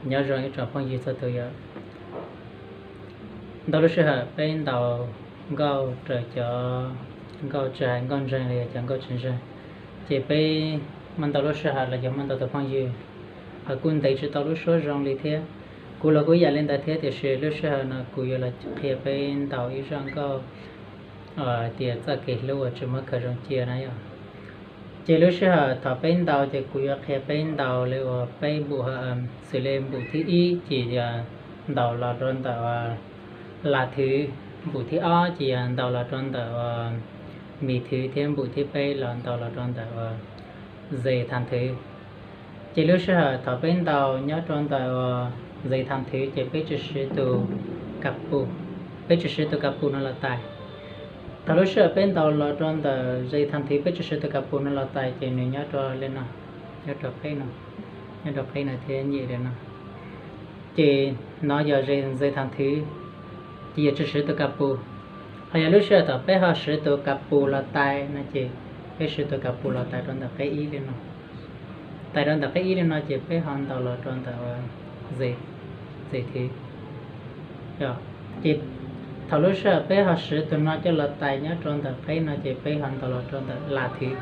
Nyob zoo ib tsoom phooj ywg txhua tus yom. Ntau lub sij hawm peb ntaus nkauj raws cov nkauj tsis hais nkauj ntseeg los yog cov nkauj tsis ntseeg, ces peb muaj ntau lub sij hawm los yog muaj ntau tus phooj ywg kuj ntes tsis tau lub suab zoo li thiab. Kuv los kuj ib yam li ntawd thiab, tiam sis lub sij hawm no kuv yuav los qhia peb ntaus ib zaj nkauj tias txoj kev hlub uas tsis muaj khaws zoo cia na yom. Ces lub sij hawm thaum peb ntaus ces kuv yuav qhia peb ntaus li uas peb npum, xws li npum thib ib ces yog ntaus los rau ntawm la thwv, npum thib ob ces yog ntaus los rau ntawm mi thwv thiab npum thib peb los ntaus los rau ntawm ze thas thwv. Ces lub sij hawm thaum peb ntaus nyob rau ntawm ze thas thwv ces peb tsis siv tus ka pus, peb tsis siv tus ka pus no los tais. Thaum lub sij hawm peb ntaus los rau ntawm ze thas thwv peb tsis siv tus ka pus no los tais ces nws nyob rau li no, nyob rau qeb no, nyob rau qeb no thiab nyem li no. Ces no yog ze thas thwv, ces yog tsis siv tus ka pus. Ho yog lub sij hawm thaum peb ho siv tus ka pus los tais no ces peb siv tus ka pus los tais rau ntawm qeb ib li no. Tais rau ntawm qeb ib li no ces peb ho ntaus los rau ntawm ze thwv. Ces thaum lub sij hawm peb ho siv tus no coj los tais nyob rau ntawm qeb no ces peb ho ntaus los rau ntawm la thwv.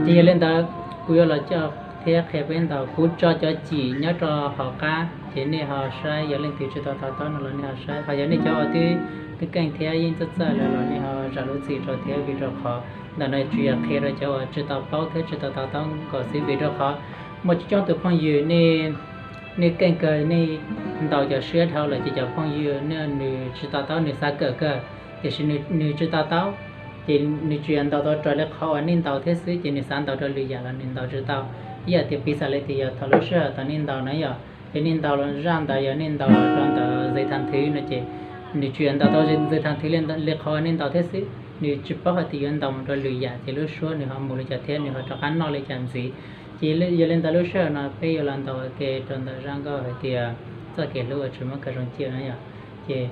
Ces yog li ntawd kuv yuav los coj thiab qhia peb ntaus. Kuv tso cov cim nyob rau hauv qab ces nej ho saib, yog leej twg tsis tau to taub no los nej ho saib, ho yog nej cov uas twb keej thiab yeej txawj txawj lawm los nej ho zam lub txim rau thiab, vim rau qhov ntawm no tsuas yog qhia rau cov uas tsis tau paub thiab tsis tau to taub nkaus xwb, vim rau qhov muaj coob coob tus phooj ywg nej keej kawg, nej ntaus cov siab dhau lawm ces cov phooj ywg nws tsis to taub, nws xav kawm kawg, tiam sis nws tsis to taub, ces nws tsuas yog ntaus tau raws li qhov uas nej ntaus thiab xwb, ces nws xav ntaus rau lwm yam los nws ntaus tsis tau. Ib yam tias piv xam li tias yog thaum lub sij hawm thaum nej ntaus na yom, ces nej ntaus zaj ntawd, yog nej ntaus rau ntawm ze thas thwv no ces nws tsuas yog ntaus tau ze thas thwv li qhov uas nej ntaus thiab xwb, nws tsis paub hais tias yuav ntaus mus rau lwm yam ces lub suab nws ho mus li cas thiab nws ho rov qab noj li cas ntxiv. Ces yog li ntawd lub sij hawm no peb yuav los ntaus ua ke rau ntawm zaj nkauj hais tias txoj kev hlub uas tsis muaj khaws zoo cia na yom. Ces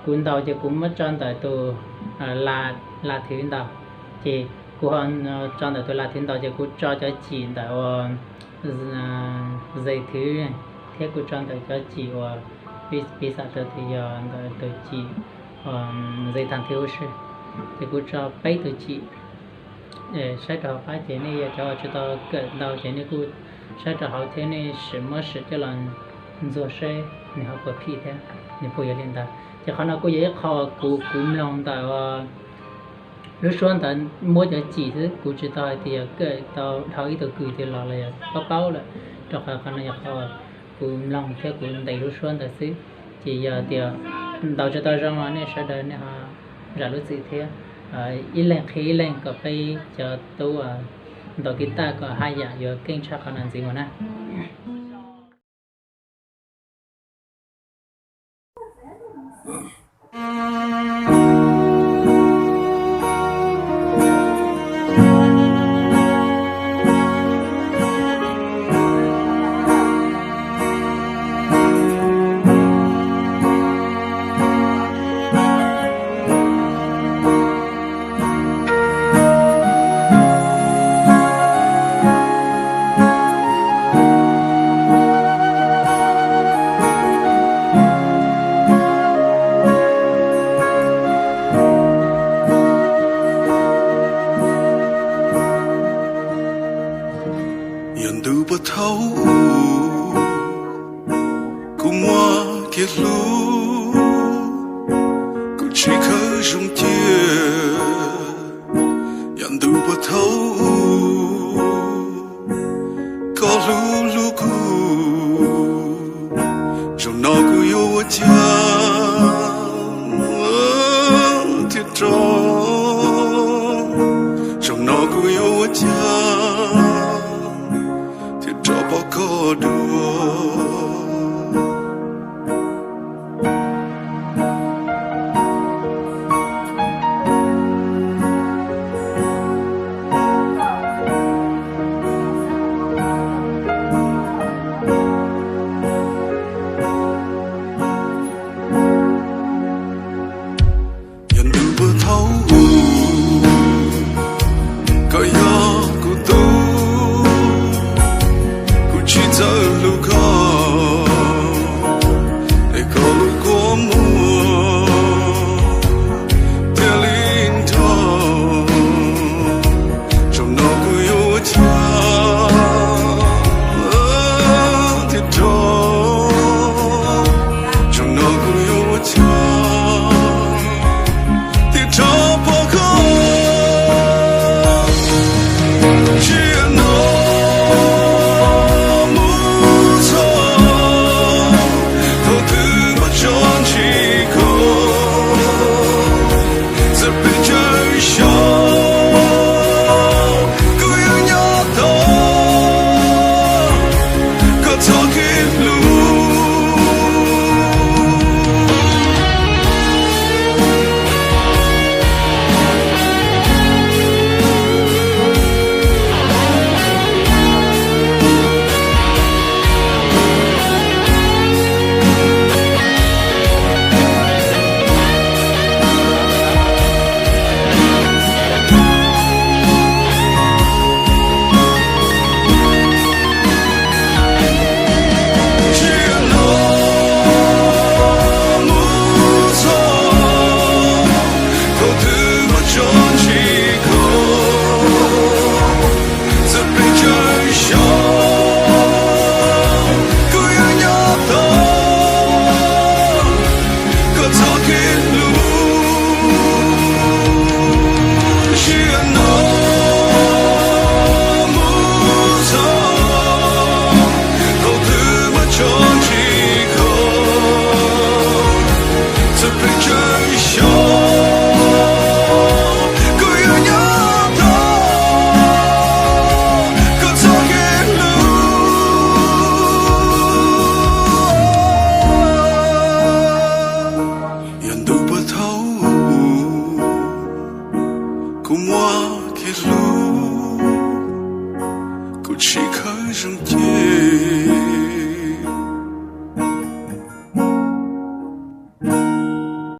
kuv ntaus ces kuv muab tso ntawm tus la thwv ntaus, ces kuv ho tso ntawm tus la thwv ntaus ces kuv tso cov cim ntawm ua ze thwv thiab kuv tso ntawm cov cim uas piv xam tau tias yog ntawm tus cim ze thas thwv huv si, ces kuv tso peb tus cim. Saib rau hauv qab ces nej yog cov uas tsis tau kawm ntau ces nej kuj saib rau hauv thiab nej sim muab sim coj los ntxuag seb nws ho puas phim thiab nws puas yog li ntawd. Ces qhov no kuj yog ib qho kuv, kuv mloog ntawm lub suab ntawd muab cov cim xwb, kuv tsis tau hais tias kawm tau dhau ib tug kws tiag los los yog paub paub lawm, rau qhov qhov no yog qhov kuv mloog thiab kuv ntes lub suab ntawd xwb. Ces yog tias ntaus tsis tau zoo los nej sawv daws nej ho zam lub txim thiab, ib leeg qhia ib leeg kom peb cov tub ntaus kis taj kom haj yam yuav keej tshaj qhov no ntxiv mus na. Yog ntu puag thaum ub, kuv muaj kev hlub, kuv tsis khaws zoo cia. Yog ntu puag thaum ub, koj hlub hlub kuv, zaum no kuv yuav ua cas thiaj rov, zaum no kuv yuav ua cas thiaj rov pom koj dua. Yog ntu puag thaum ub, koj yog kuv tub, kuv tsis txawj hlub koj, kev hlub kuj tsis khawb zoo ces